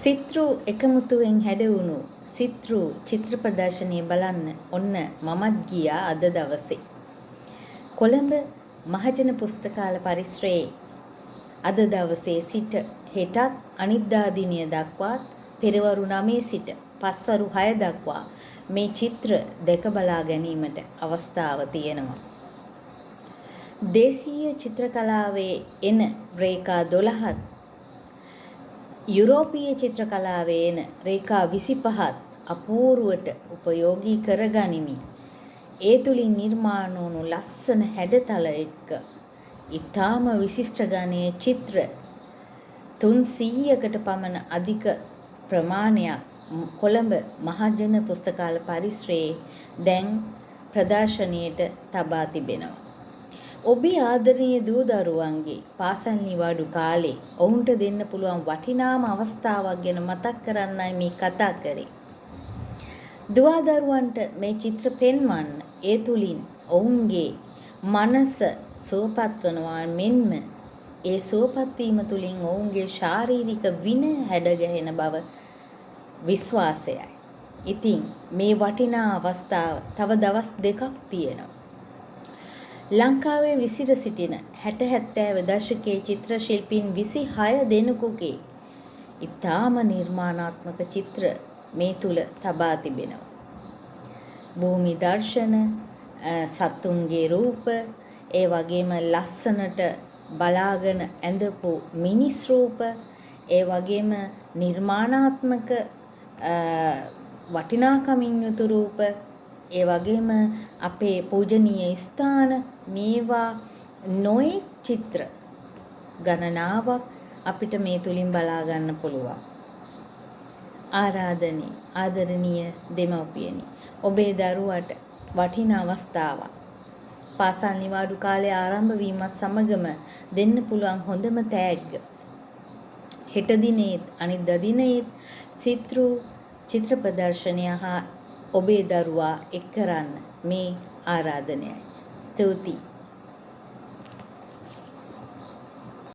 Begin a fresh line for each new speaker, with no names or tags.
සිත්රු එකමුතුවෙන් හැඩවුණු සිත්රු චිත්‍ර ප්‍රදර්ශනය බලන්න ඔන්න මමත් ගියා අද දවසේ. කොළඹ මහජන පුස්තකාල පරිශ්‍රයේ අද දවසේ සිට හෙටත් අනිද්දා දිනය දක්වාත් පෙරවරු 9 සිට පස්වරු 6 දක්වා මේ චිත්‍ර දැක බලා ගැනීමට අවස්ථාව තියෙනවා. දේශීය චිත්‍ර කලාවේ එන රේඛා 12ත් යුරෝපීය චිත්‍ර කලාවේ එන රේඛා 25ත් අපූර්වට උපයෝගී කරගනිමින් ඒ තුලින් නිර්මාණ වුණු ලස්සන හැඩතල එක්ක ඉතාම විශිෂ්ට ගණයේ චිත්‍ර 300කට පමණ අධික ප්‍රමාණයක් කොළඹ මහජන පුස්තකාල පරිශ්‍රයේ දැන් ප්‍රදර්ශනයට තබා තිබෙනවා. ඔබේ ආදරණීය දූ දරුවන්ගේ පාසල් නිවාඩු කාලේ ඔවුන්ට දෙන්න පුළුවන් වටිනාම අවස්ථාවක් ගැන මතක් කරන්නයි මේ කතා කරේ. දුවා දරුවන්ට මේ චිත්‍ර පෙන්වන්න. ඒ තුලින් ඔවුන්ගේ මනස සුවපත් වනවා මෙන්ම ඒ සුවපත් වීම තුලින් ඔවුන්ගේ ශාරීරික විනය හැඩ ගැහෙන බව විශ්වාසයයි. ඉතින් මේ වටිනා අවස්ථාව තව දවස් දෙකක් තියෙනවා. ලංකාවේ විසිර සිටින 60 70 දශකයේ චිත්‍ර ශිල්පීන් 26 දෙනෙකුගේ ඉතාම නිර්මාණාත්මක චිත්‍ර මේ තුල තබා තිබෙනවා. භූමි දර්ශන, සත්තුන්ගේ රූප, ඒ වගේම ලස්සනට බලාගෙන ඇඳපු මිනිස් රූප, ඒ වගේම නිර්මාණාත්මක වටිනාකමින් යුතු රූප, ඒ වගේම අපේ පූජනීය ස්ථාන, මේවා නොයෙක් චිත්‍ර ගණනාවක් අපිට මේ තුලින් බලා ගන්න පුළුවන්. ආරාධනය ආදරණීය දෙමව්පියනි, ඔබේ දරුවාට වටිනා අවස්ථාවක්. පාසල් නිවාඩු කාලය ආරම්භ වීමත් සමගම දෙන්න පුළුවන් හොඳම තෑග්ග. හෙට දිනේත් අනිද්දා දිනේත් සිත්රු චිත්‍ර ප්‍රදර්ශනය හා ඔබේ දරුවා එක් කරන්න මේ ආරාධනයයි. ස්තුතියි.